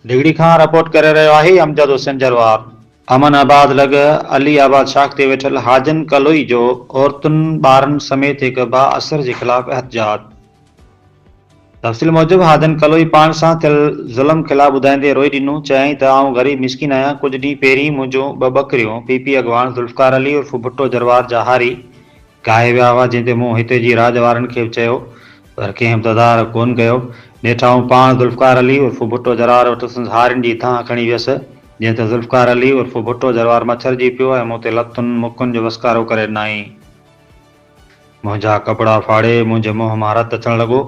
ڊگهڙي کان رپورٽ ڪري رهيو آهي امجد حسين جروار. امن آباد لڳ علي آباد شاخ تي ويٺل حاجن ڪلوئي جو عورتن ٻارن سميت هڪ بااثر جي خلاف احتجاج. تفصيل موجب حاجن ڪلوئي پاڻ سان ٿيل ظلم خلاف ٻڌائيندي روئي ڏنو، چيائين ته آئون غريب مسڪين آهيان، ڪجهه ڏينهن پهرين منهنجون ٻه ٻڪريون پي پي اڳواڻ ذوالفقار علي عرف ڀٽو جروار جا هاري ڪاهي ويا هئا، جنهن تي مون هتي جي راڄ وارن کي به چيو، پر ڪنهن به تدارڪ ڪونه ڪيو. نيٺ آئون پاڻ ذوالفقار علي عرف ڀٽو جروار وٽ سندس هارين جي دانهن کڻي ويس، جنهن تي ذوالفقار علي عرف ڀٽو جروار مڇرجي پيو ۽ مون تي لتن، مڪن جو وسڪارو ڪري ڏنائين. منهنجا ڪپڙا ڦاڙي منهنجي منهن مان رت اچڻ لڳو.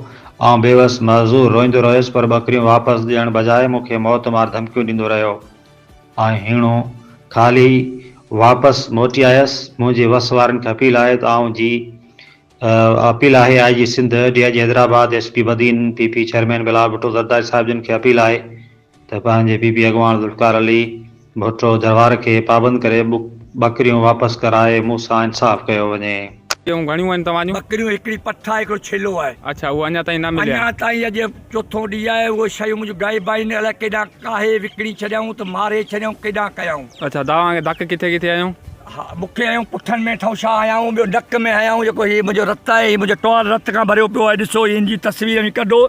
آئون بيوس، معذور روئيندو رهيس، پر ٻڪريون واپس ڏيڻ بجاء مون کي موت مار ڌمڪيون ڏيندو رهيو. آء هيڻو خالي واپس موٽي آيس. منهنجي وس وارن کي اپيل آهي ته آئون جي اپيل آهي I G Sindh, D I G Hyderabad, S P Badin, P P chairman Bilawal Bhutto Zardari صاحب جن کي اپيل آهي ته پنهنجي پي پي اڳواڻ ذوالفقار علي ڀٽو جروار کي پابند ڪري ٻڪريون واپس ڪرائي مون سان انصاف ڪيو وڃي. ٻڪريون گهڻيون آهن توهان جون؟ ٻڪريون هڪڙي پٺ آهي هڪڙو ڇيلو آهي. اڇا اهو اڃا تائين نه مليا آهن. اڃا تائين اڄ چوٿون ڏينهن آهي اهي شيون منهنجون غائب آهن الائي ڪيڏانهن ڪاهي وڪڻي ڇڏيائون ته ماري ڇڏيائون ڪيڏانهن ڪيائون. اڇا توهان کي ڌڪ ڪٿي ڪٿي هنيو؟ ها مون کي هنيائون پٺن ۾ ٺونشا هنيائون ٻيو نڪ ۾ هنيائون جيڪو هي منهنجو رت آهي هي منهنجو ٽوال رت کان ڀريو پيو آهي ڏسو هي هن جي تصوير اوهين ڪڍو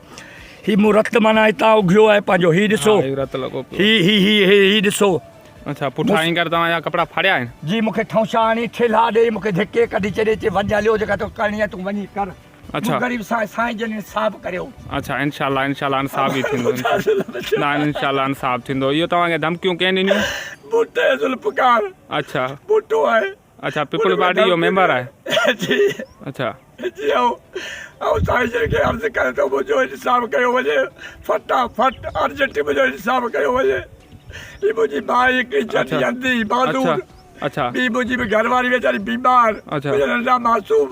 هي مون رت معنيٰ هتان اگهيو آهي پنهنجو هي ڏسو ها هي رت لڳو پيو هي هي هي هي هي ڏسو. اڇا پٺا ائين ڪري توهان جا ڪپڙا ڦاڙيا آهن؟ جي مون کي ٺونشا هڻي ٺيلها ڏيئي مون کي ڌڪي ڪڍي ڇڏي چي وڃ هليو جيڪا توکي ڪرڻي آهي تون وڃي ڪر. اڇا. مون غريب سان سائين جن انصاف ڪريو. اڇا انشاء الله انشاء الله انصاف ئي ٿيندو نه انشاء الله انصاف ٿيندو اهو توهان کي ڌمڪيون ڪنهن ڏنيون؟ ڀٽي ذوالفقار. اڇا. ڀٽو آهي. اڇا پيپلز پارٽي جو ميمبر آهي. جي. اڇا. جي آئون آئون سائين جن کي عرض ڪريان ٿو منهنجو انصاف ڪيو وڃي فٽا فٽ ارجنٽ منهنجو انصاف ڪيو وڃي هي منهنجي ماء هڪڙي جڏي انڌي معذور اڇا ٻي منهنجي به گهر واري ويچاري بيمار اڇا منهنجا ننڍا معصوم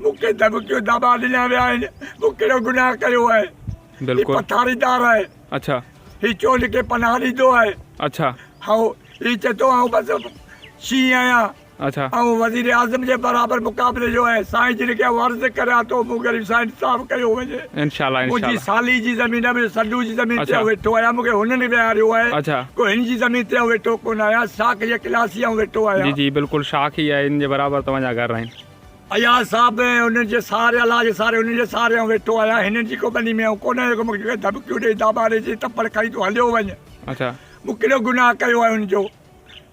مون کي ڌمڪيون داٻا ڏنا ويا آهن مون ڪهڙو گناهه ڪيو آهي هي بلڪل پٿاريدار آهي اڇا هي چور کي پناهه ڏيندو آهي اڇا هائو هي چئي ٿو آئون بس شينهن آهيان اڇا. آئون وزير اعظم جي برابر مقابلي جو آهيان سائين جن کي آئون عرض ڪريان ٿو مون غريب سان انصاف ڪيو وڃي انشاء الله انشاء منهنجي الله. سالي جي زمين آهي منهنجي سڏو جي زمين تي اڇا. آئون ويٺو آهيان مون کي هنن ويهاريو آهي اڇا. ڪو هن جي زمين تي آئون ويٺو ڪونه آهيان شاخ جي ڪلاسي آئون ويٺو جي آهيان. جي بلڪل شاخ ئي آهي ان جي برابر توهان جا گهر آهن. اياز صاحب ۽ انهن جي سهاري الله جي سهاري انهن جي سهاري آئون ويٺو آهيان هنن جي ڪو ٻني ۾ آئون ڪونه آهيان جيڪو مون کي ڌمڪيون ڏئي داٻا ڏئي چئي تپڙ کڻي تون هليو وڃ. اڇا. مون ڪهڙو گناهه ڪيو آهي ان جو.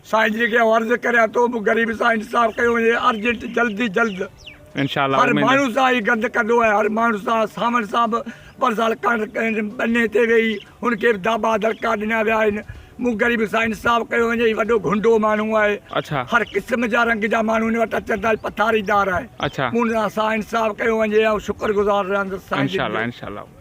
سائين جن کي آئون عرض ڪريان ٿو مون غريب سان انصاف ڪيو وڃي ارجنٽ جلدي جلد انشاء الله هر ماڻهو سان هي گند ڪندو آهي هر ماڻهو سان ساوڻ سان به پر سال ڪڻڪ ٻني تي ويهي هن کي به داٻا دڙڪا ڏنا ويا آهن مون غريب سان انصاف ڪيو وڃي هي وڏو گهنڊو ماڻهو آهي اڇا هر قسم جا رنگ جا ماڻهو هن وٽ اچن ٿا پٿاريدار آهي اڇا مون سان انصاف ڪيو وڃي آئون شڪر گذار رهندس سائين انشاء جن الله جو انشاء الله.